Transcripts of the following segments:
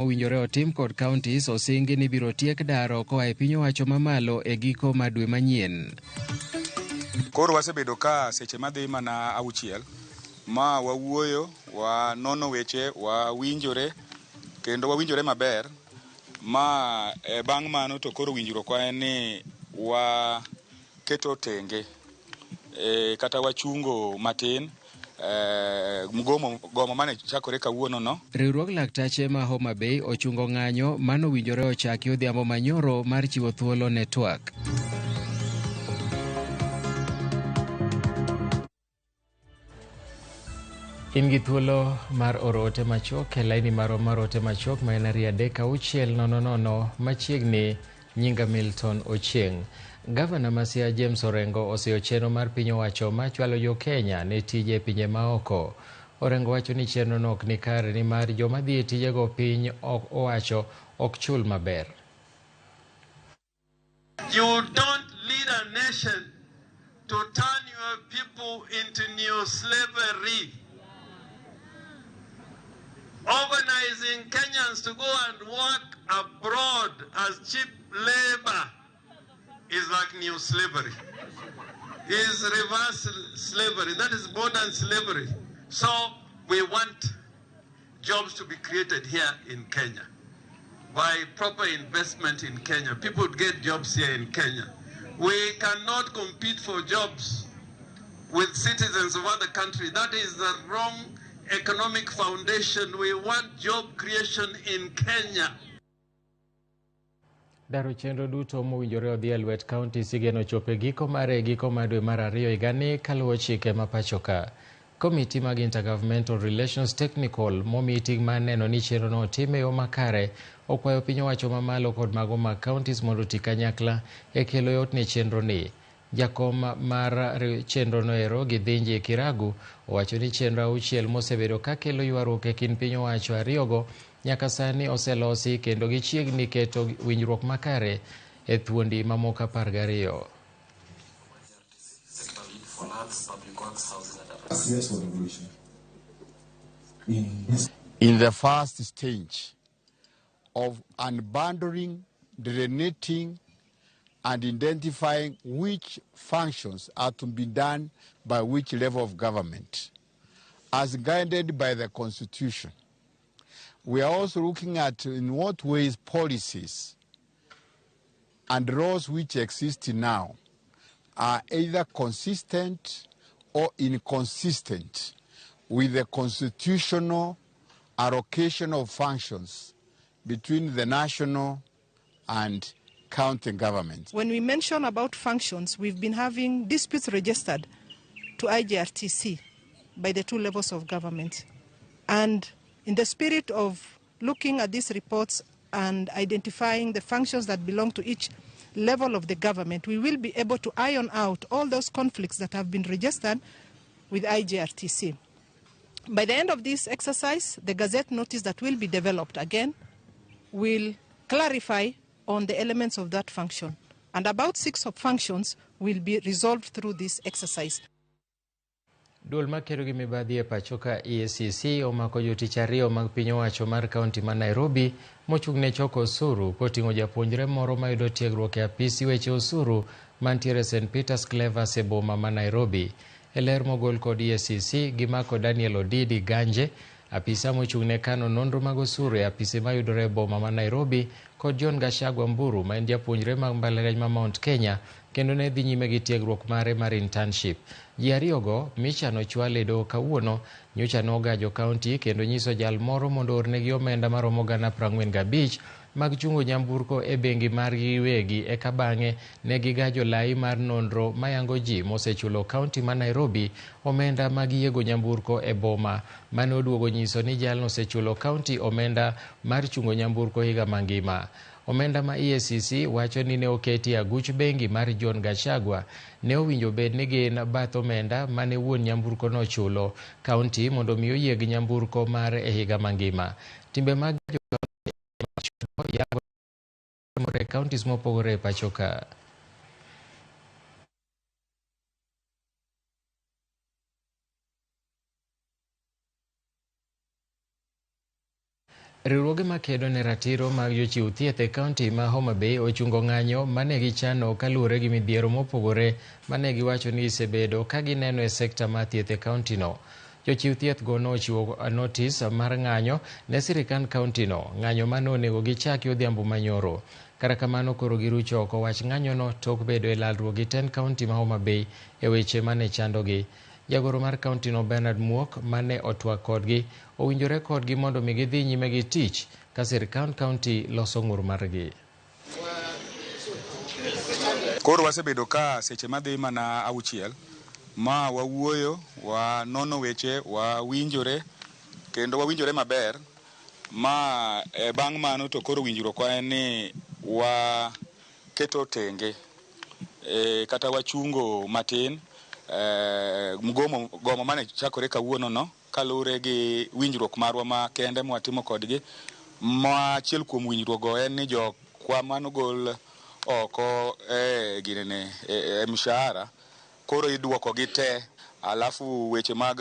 Mowinjore otim kod counties osingi ni biro tiek daro koa e piny owacho mamalo e giko mar dwe manyien. Koro wasebedo ka seche madhi mana 6 ma wawuoyo, wanono weche, wawinjore kendo wawinjore maber ma bang' mano to koro winjruok en ni waketo tenge kata wachungo matin gomo mane chakore kawuono no. Riwruog laktache ma Homa Bay ochungo ng'anyo mano winjore ochaki odhiambo manyoro mar chiwo thuolo ne twak. In gi thuolo mar oro ote machuok e laini marwa mar ote machuok ma en 23600 machiegni nyinga Milton Ochieng. Gavana ma Siaya James Orengo oseyo chenro mar piny owacho ma chwalo jo Kenya ne tije e pinje maoko. Orengo wacho ni chenro no ok ni kare nimar joma dhi e tijego piny owacho ok chul maber. You don't lead a nation to turn your people into new slavery. Organizing Kenyans to go and work abroad as cheap labor is like new slavery. Is reverse slavery. That is modern slavery. So we want jobs to be created here in Kenya by proper investment in Kenya. People would get jobs here in Kenya. We cannot compete for jobs with citizens of other countries. That is the wrong economic foundation. We want job creation in Kenya. Daro chenro duto mowinjore odhi e lwet counties igeno chopo e giko mare e giko mar dwe mar 2 higani kaluwo chike ma pacho ka. Komiti mag Intergovernmental Relations Technical momi ting' mar neno ni chenro no otim e yo makare okwayo piny owacho mamalo kod mago mag counties mondo oti kanyakla e kelo yot ne chenro ni. Jakom mar chenro no ero Githinji Kiragu owacho ni chenro 6 mosebedo ka kelo ywaruok e kind piny owacho ariyogo nyaka sani oselosi kendo gichiegni keto winjruok makare e thuondi mamoko 12. In the first stage of unbundling, delineating, and identifying which functions are to be done by which level of government, as guided by the Constitution. We are also looking at in what ways policies and laws which exist now are either consistent or inconsistent with the constitutional allocation of functions between the national and county governments. When we mention about functions, we've been having disputes registered to IGRTC by the two levels of government. And in the spirit of looking at these reports and identifying the functions that belong to each level of the government, we will be able to iron out all those conflicts that have been registered with IGRTC. By the end of this exercise, the Gazette notice that will be developed again will clarify on the elements of that function. And about 6 of functions will be resolved through this exercise. Duol makedo gi mibadhi e pacho ka EACC omako jotich 2 mag piny owacho mar kaunti ma Nairobi mochung' ne choko osuru koting'o japuonjre moro mayudo tiegruok e apisi weche osuru mantiere St Peter's Clevers e boma ma Nairobi. E ler mogol kod EACC gimako Daniel Odidi Ganje, apisa mochung' ne kano nonro mag osuru e apise mayudore e boma ma Nairobi, kod John Gachagua Mburu ma en japuonjre mag mbalariany ma Mount Kenya kendo ne dhi nyime gi tiegruok mare mar internship. Ji ariyogo michano chwal e doho kawuono nyocha nogajo kaunti kendo nyiso jal moro mondo oornegi omenda maromo 45,000 mag chungo nyamburko e bengi margi giwegi eka bang'e ne gigajo lai mar nonro mayango ji mosechulo kaunti ma Nairobi omenda mag yiego nyamburko e boma mane oduogo nyiso ni jalno osechulo kaunti omenda mar chungo nyamburko higa mangima. Omenda ma EACC wacho ni ne oketi e aguch bengi mar John Gachagua ne owinjo bed ni gin bath omenda mane wuon nyamburko nochulo kaunti mondo mi oyieg nyamburko mare e higa mangima. Timbe mag yango timore e counties mopogore e pacho ka. Riwruoge makedo ne ratiro mag jochiw thieth e kaunti ma Homa Bay ochungo ng'anyo mane gichano kaluwore gi midhiero mopogore mane giwacho ni gisebedo ka gineno e sekta mar thieth e kaunti no. Jochiw thieth go nochiwo notis mar ng'anyo ne sirikand kaunti no, ng'anyo mane onego gichaki odhiambo manyoro. Kata kamano koro girucho oko wach ng'anyono tok bedo e lalruok gi tend kaunti ma Homa Bay e weche mane chandogi. Jagoro mar kaunti no Bernard Muok mane otwak kodgi owinjore kodgi mondo mi gidhi nyime gi tich ka sirikand kaunti loso ng'ur margi. Koro wasebedo ka seche madhi mana auchiel ma wawuoyo, wanono weche, wawinjore kendo wawinjore maber ma bang' mano to koro winjruok wa en ni waketo tenge kata wachungo matin mgomo gomo mane chakore kawuono no kaluwore gi winjruok marwa ma kende mwatimo kodgi. Ma achiel kuom winjruok go en ni jokwa manogol oko ginene mshahara koro iduoko gi te, alafu weche mag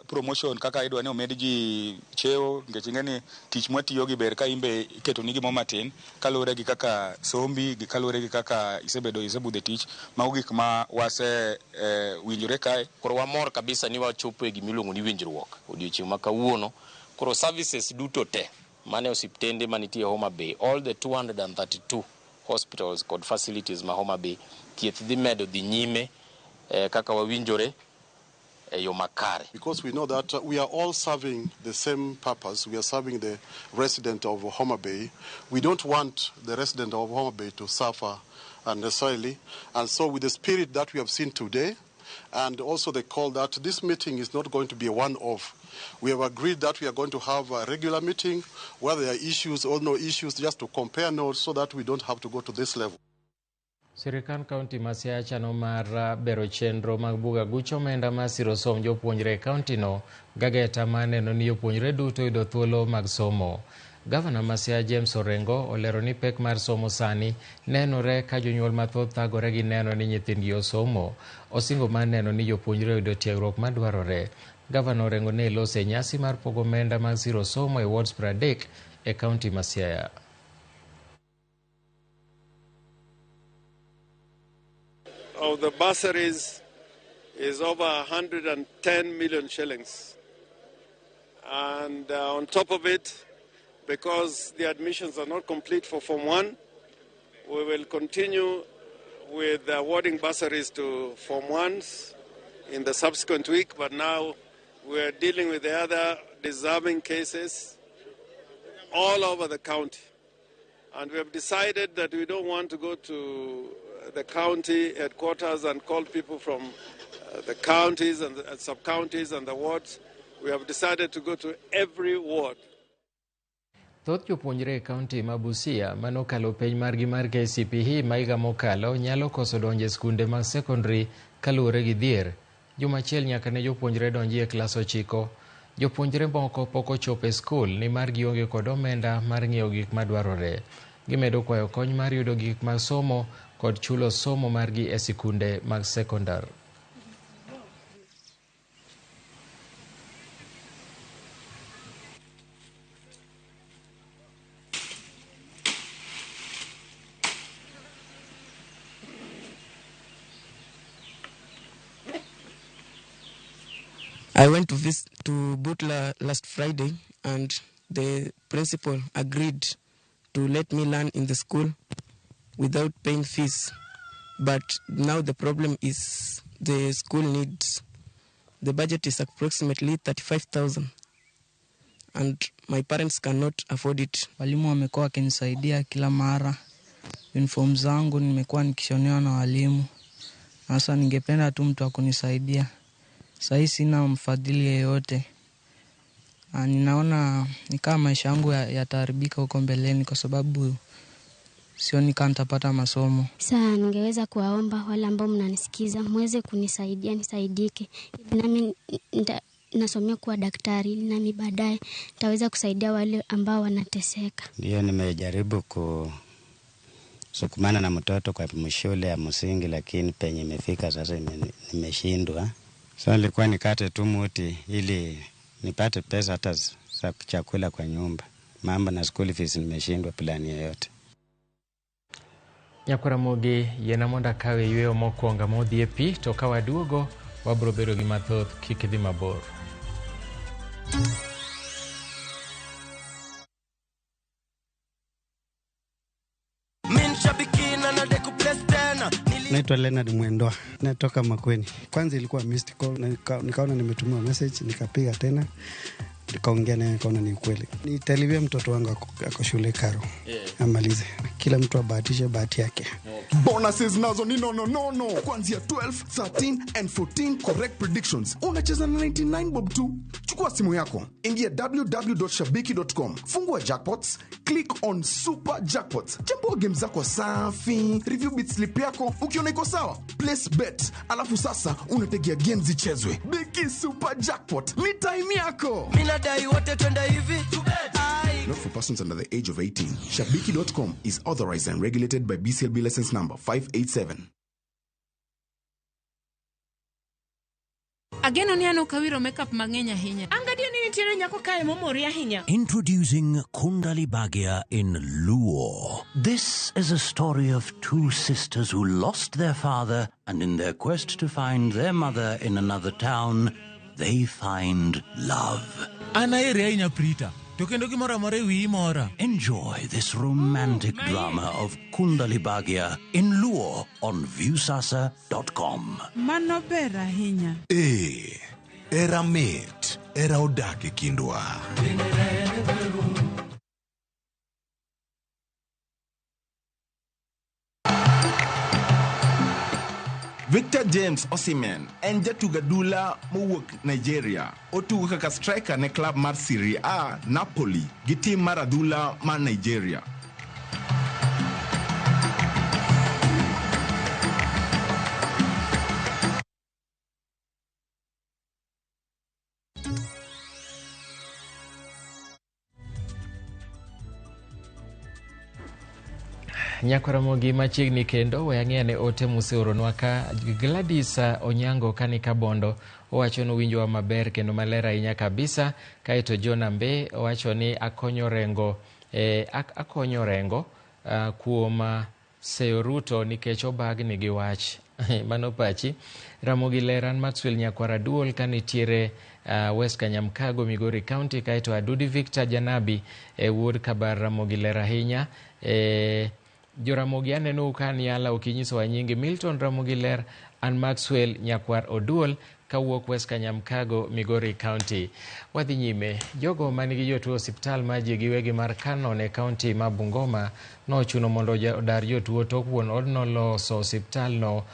promotion kaka idwa ni omed ji cheo nikech ing'e ni tich mwatiyo gi ber ka imbe iketo ni gimo matin kaluwore gi kaka sombi gi kaluwore gi kaka isebedo isebudho e tich. Mago gik ma wase winjore kae. Koro wamor kabisa ni wachopo e gimiluongo ni winjruok odiochieng' ma kawuono. Koro services duto te mane osiptende manitie Homa Bay, all the 232 hospitals kod facilities ma Homa Bay, thieth dhi medo dhi nyime kaka wawinjore e yo makare. Because we know that we are all serving the same purpose, we are serving the resident of Homa Bay. We don't want the resident of Homa Bay to suffer unnecessarily. And so with the spirit that we have seen today, and also the call that this meeting is not going to be a one-off. We have agreed that we are going to have a regular meeting, whether there are issues or no issues, just to compare notes so that we don't have to go to this level. Sirikand kaunti ma Siaya chano mar bero chenro mag buga guch omenda mar siro somb jopuonjre e kaunti no gageta mar neno ni jopuonjre duto yudo thuolo mag somo. Gavana ma Siaya James Orengo olero ni pek mar somo sani nenore ka jonyuol mathoth thagore gi neno ni nyithindgi osomo. Osingo mar neno ni jopuonjre oyudo tiegruok madwarore. Gavana Orengo ne loso e nyasi mar pogo omenda mag siro somo e wards 30 e kaunti ma Siaya. Of the bursaries is over 110 million shillings. And on top of it, because the admissions are not complete for Form 1, we will continue with awarding bursaries to Form 1s in the subsequent week, but now we are dealing with the other deserving cases all over the county. And we have decided that we don't want to go to the county headquarters and call people from the counties and the sub-counties and the wards. We have decided to go to every ward. Thoth jopuonjre e kaunti ma Busia manokalo penj margi mar KCPE ma higa mokalo nyalo koso donjo e skunde mag sekondari kaluwore gi dhier. Juma achiel nyaka ne jopuonjre donji e klas 9. Jopuonjre moko pok ochopo e skul nimar gionge kod omenda mar ng'iewo gik madwarore. Gimedo kwayo kony mar yudo gik mag somo kod chulo somo margi e sikunde mag sekondar. I went to visit to Butler last Friday, and the principal agreed to let me learn in the school without paying fees. But now the problem is the school needs, the budget is approximately 35,000 and my parents cannot afford it. Walimu wamekuwa wakinisaidia kila mara. Uniform zangu nimekuwa nikishonewa na walimu. Sasa ningependa tu mtu akunisaidia. Sasa sina mfadhili yeyote. Ninaona ni kama maisha yangu yataharibika huko mbeleni kwa sababu sioni kama nitapata masomo. Sasa ningeweza kuwaomba wale ambao mnanisikiza muweze kunisaidia nisaidike. Nami nasomea kuwa daktari nami baadaye nitaweza kusaidia wale ambao wanateseka. Ndio nimejaribu kusukumana na mtoto kwa shule ya msingi, lakini penye imefika sasa nimeshindwa. So nilikuwa nikate tu muti ili nipate pesa hata za chakula kwa nyumba. Mambo na school fees nimeshindwa plani yoyote. Nyakwaramogi yiena mondo akawe yweyo mokwongo modhi e pi to ka waduogo wabiro bedo gi mathoth kik idhi mabor. Naitwa Leonard Mwendwa, natoka Makueni. Kwanza ilikuwa missed call, na nikaona nimetumiwa message, nikapiga tena, nikaongea naye, nikaona ni ukweli. Nitalipia mtoto wangu ako shule karo, amalize. Kila mtu abahatishe bahati yake. Bonuses nazo ni nono nono kuanzia 12, 13 and 14 correct predictions. Unacheza na 99 bob tu. Chukua simu yako, ingia www.shabiki.com, fungua jackpots, click on super jackpots, chambua game zako safi, review bit slip yako, ukiona iko sawa, place bet, alafu sasa unategea games zichezwe. Biki super jackpot ni time yako. Mimi nadai wote twende hivi. Not for persons under the age of 18. Shabiki.com is authorized and regulated by BCLB license number 587. Ageno ni an ok awiro makeup mang'eny ahinya. Angadio ni nitiere nyako kae momori ahinya. Introducing Kundali Bhagya in Luo. This is a story of two sisters who lost their father, and in their quest to find their mother in another town, they find love. An aheri ahinya Prita, to kendo gimoro amora e wiyi mora. Enjoy this romantic drama of Kundali Bhagya in Luo on Viusasa.com. Mano ber ahinya. Ee, era mit, era odak e kindwa. Victor James Osimhen en jatugo adhula mowuok Nigeria. Otugo kaka striker ne klab mar Serie A Napoli gi tim mar adhula mar Nigeria. Nyakwaramogi machiegni kendo we ang'e ne ote museoronwa ka Gladys Onyango kani Kabondo owacho ni owinjowa maber kendo maler ahinya kabisa. Kaeto John Ambe owacho ni akonyo rengo kuom seyo Ruto nikech obagni gi wach. Mano pachi. Ramogi Leran Maxwell Nyakwara Duol kanitiere West Kanyamkago Migori County. Kaeto Adudi Victor Janabi wuod Kabar Ramogi ler ahinya. Joramogi aneno ka niala ok inyisowa nyingi. Milton Ramogi ler an Maxwell Nyakwar Oduol kawuok West Kanyamkago Migori County. Wadhi nyime, jogo manigi jotuo osiptal ma ji giwegi mar Canon e county ma Bungoma nochuno mondo odar jotuo tok wuon odno loso osiptalno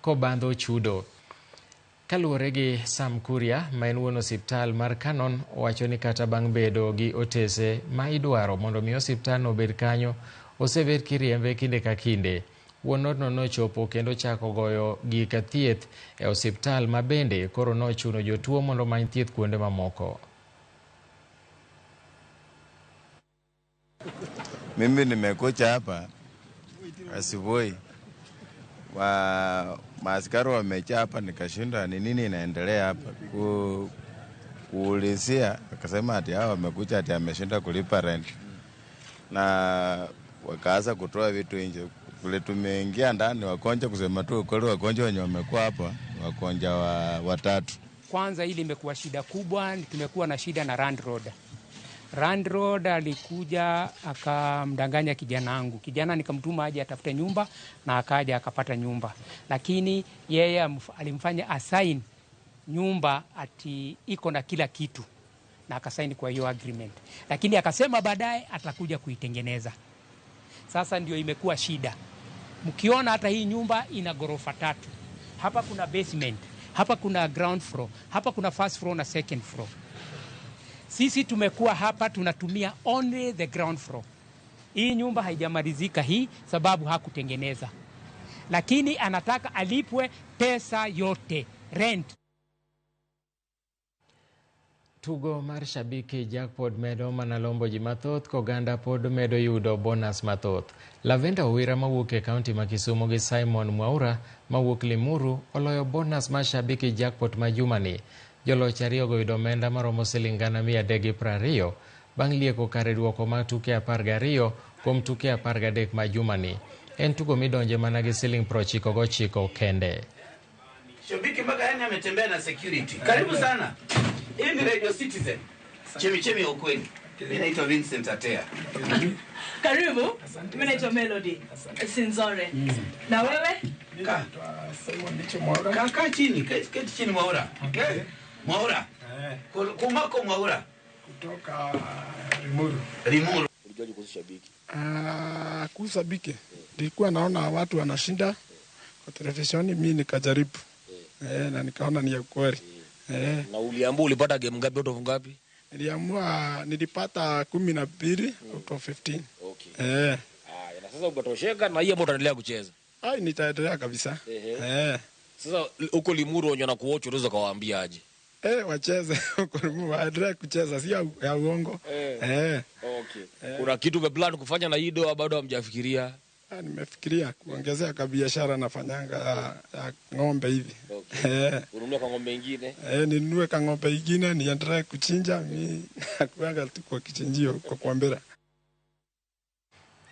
kobandho chudo. Kaluwore gi Sam Kuria ma en wuon osiptal mar Canon, owacho ni kata bang' bedo gi otese ma idwaro mondo mi osiptalno obed kanyo, osebed kiriembe kinde ka kinde. Wuon odno nochopo kendo chako goyo gik thieth e osiptal ma bende koro nochuno jotuo mondo omany thieth kuonde mamoko. Mimi nimekuja hapa asubuhi, maaskari wamejaa hapa, nikashindwa ni nini inaendelea hapa. Kuulizia akasema ati hao wamekuja ati ameshinda kulipa rent, na wakaanza kutoa vitu nje. Kule tumeingia ndani wagonjwa, kusema tu ukweli, wagonjwa wenye wamekuwa hapa wagonjwa watatu. Kwanza hili imekuwa shida kubwa, tumekuwa na shida na landlord. Landlord alikuja akamdanganya kijana wangu. Kijana nikamtuma aje atafute nyumba na akaja akapata nyumba. Lakini yeye alimfanya assign nyumba ati iko na kila kitu na akasign kwa hiyo agreement. Lakini akasema baadaye atakuja kuitengeneza. Sasa ndio imekuwa shida. Mkiona hata hii nyumba ina ghorofa 3. Hapa kuna basement, hapa kuna ground floor, hapa kuna first floor na second floor. Sisi tumekuwa hapa tunatumia only the ground floor. Hii nyumba haijamalizika hii sababu hakutengeneza. Lakini anataka alipwe pesa yote, rent. Tugo mar Shabiki Jackpot medo mana lombo ji mathoth koganda pod medo yudo bonus mathoth. Lavenda Owira mawuok e kaunti ma Kisumu gi Simon Mwaura mawuok Limuru oloyo bonus mar Shabiki Jackpot ma jumani. Joloch ariyogo yudo omenda maromo siling 320,000 bang' lieko kare duoko mag tuke 12 kuom tuke 13 ma jumani. En tugo midonje mana gi siling 99 kende. Shabiki mpaka yani ametembea na security. Karibu sana. Hii ni Radio Citizen. Chemichemi ya ukweli. Mimi naitwa Vincent Atea. Karibu. Mimi naitwa Melody Sinzore. Na wewe? Kaa chini, keti chini Mwaura. Okay. Mwaura. Kumako Mwaura. Kutoka Limuru. Limuru. Ulijuaje kuhusu Shabiki? Kuhusu Shabiki. Nilikuwa naona watu wanashinda kwa televisheni, mimi nikajaribu. Na nikaona ni ya kweli. Na uliamua ulipata game ngapi out of ngapi? Niliamua nilipata 12 out of 15. Okay. Haya, na sasa umetosheka na hiyo ambayo utaendelea kucheza? Ai, nitaendelea kabisa. Sasa huko Limuru wenye wanakuwatch unaweza kawaambia aje? Wacheze huko Limuru, waendelee kucheza, sio ya uongo. Okay. Kuna kitu umeplan kufanya na hii doa bado hamjafikiria? Nimefikiria kuongezea kwa biashara nafanyanga ya ng'ombe hivi. Okay. Ununue kwa ng'ombe ingine? Ninunue kwa ng'ombe ingine niendelee kuchinja mimi nakuanga tu kwa kichinjio kwa kuambira.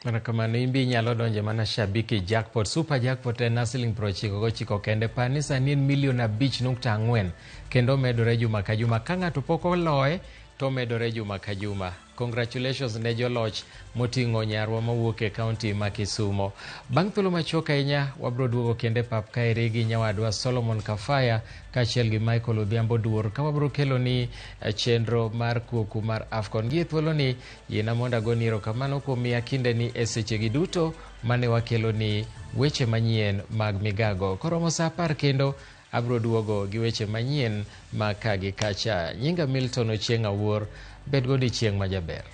Mana kamano imbi inyalo donje mana Shabiki Jackpot. Super Jackpot en siling 99 kende. Pani sani en milion 5.4 kendo medore juma ka juma. Ka ng'ato pok oloye to medore juma ka juma. Congratulations ne joloch moting'o nyarwa mawuok e kaunti ma Kisumo. Bang' thuolo machuok ahinya wabro duogo kendo e pap kaeri gi nyawadwa Solomon Kafaya kaachiel gi Michael Odhiambo Duor ka wabro keloni chenro mar kuoku mar AFCON. Gi e thuoloni yiena mondo agoni erokamano kuom miya kindeni e sechegi duto mane wakeloni weche manyien mag migago. Koromo saa 10 kendo abro duogo gi weche manyien ma ka gi kacha. Nyinga Milton Ochieng' Awuor. Bed godiechieng' majaber.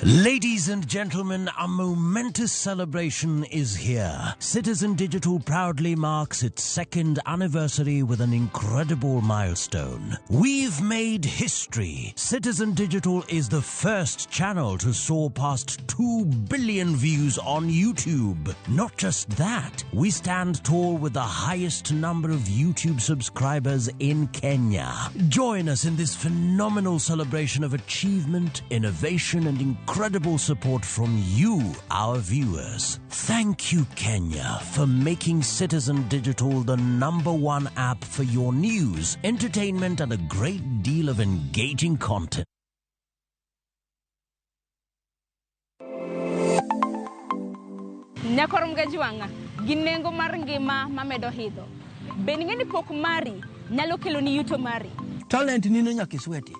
Ladies and gentlemen, a momentous celebration is here. Citizen Digital proudly marks its second anniversary with an incredible milestone. We've made history. Citizen Digital is the first channel to soar past 2 billion views on YouTube. Not just that, we stand tall with the highest number of YouTube subscribers in Kenya. Join us in this phenomenal celebration of achievement, innovation, and incredible support from you, our viewers. Thank you, Kenya, for making Citizen Digital the #1 app for your news, entertainment, and a great deal of engaging content. Nyakor mgajuanga, gi nengo mar ngima mamedo hidho. Be ing'e ni pok mari nyalo kelo ni yuto mari? Talent nino nyaka isweti.